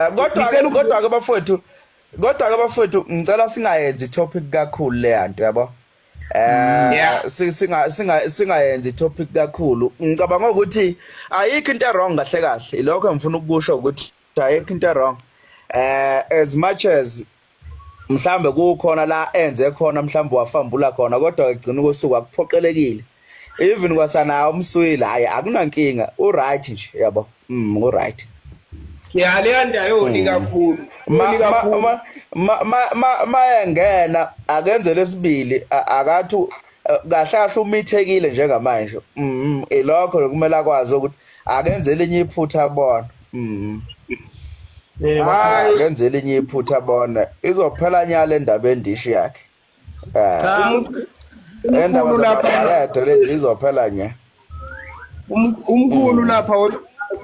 Kodwa Ngicela kodwa ke bafowethu, kodwa ke bafowethu, ngicela singayenzi topic kakhulu le nto, yabo. Singayenzi topic kakhulu. Ngicabanga ukuthi ayikho into wrong kahle kahle. Ilokho engifuna ukukusho ukuthi ayikho into wrong. As much as mhlambe kukhona la enze khona, mhlambe wafambula khona, kodwa egcina kosuku akuphoqelekile. Even kwasanawo umswili, hayi, akunankinga, u right nje, yabo. U right. Ya, leya nto ayoni kakhulu. Ma Yoni ma kakhulu. ma ma ma ma mayengena akenze lesibili, akathi kahle kahle umithekile njengamanje. Ilokho kumele akwazi ukuthi akenze elinye iphutha abona. Hayi. Akenze elinye iphutha abona, izophela nyala endaba endishi yakhe. Cha. Endaba Umkhulu lapha zamabhakedo lezi izophela nya. Umkhulu lapha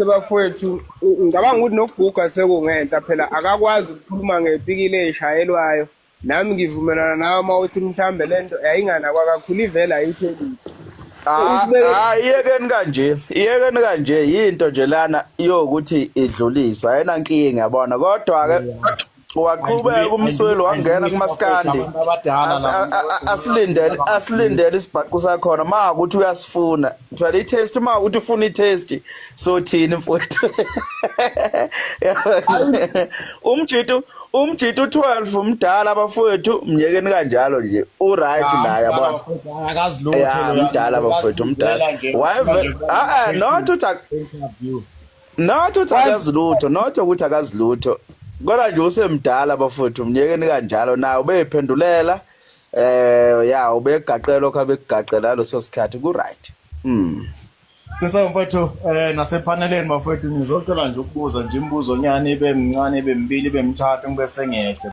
bafowethu, ngicabanga ukuthi nokuguga sekungenhla phela, akakwazi ukukhuluma ngepikile eshayelwayo. Nami ngivumelana nawe uma uthi mhlambe lento yayinganakwa kakhulu, ivele ayithelile. Ah, iyekeni kanje, iyekeni kanje, yinto nje lana yokuthi idluliswa, ayinankinga, yabona. Kodwa ke waqhubeka umsweli wangena kumaskandi. Abantu abadala laba. Asilindele isibhaqu sakhona ma ukuthi uyasifuna phela i-taste, ma ukuthi ufuna i-taste, sothini mfowethu? Umjito 12 umdala bafowethu, mnyekeni kanjalo nje, u-right naye, yabona. Akazi lutho. Ya, Loya. mdala bafowethu, umdala. Nje, Wayeve ah ah, not uthi interview. Not uthi akazi lutho, not ukuthi akazi lutho, kodwa nje usemdala bafowethu, mnyekeni kanjalo, naye ubeyiphendulela, ya, ubegaqela lokho abekugaqela leso sikhathi, ku right. Bese mfowethu, nasephaneleni bafowethu, ngizocela nje ukubuza nje imibuzo nyane, ibe mncane, ibe mibili, ibe mithathu, ngibe sengehle.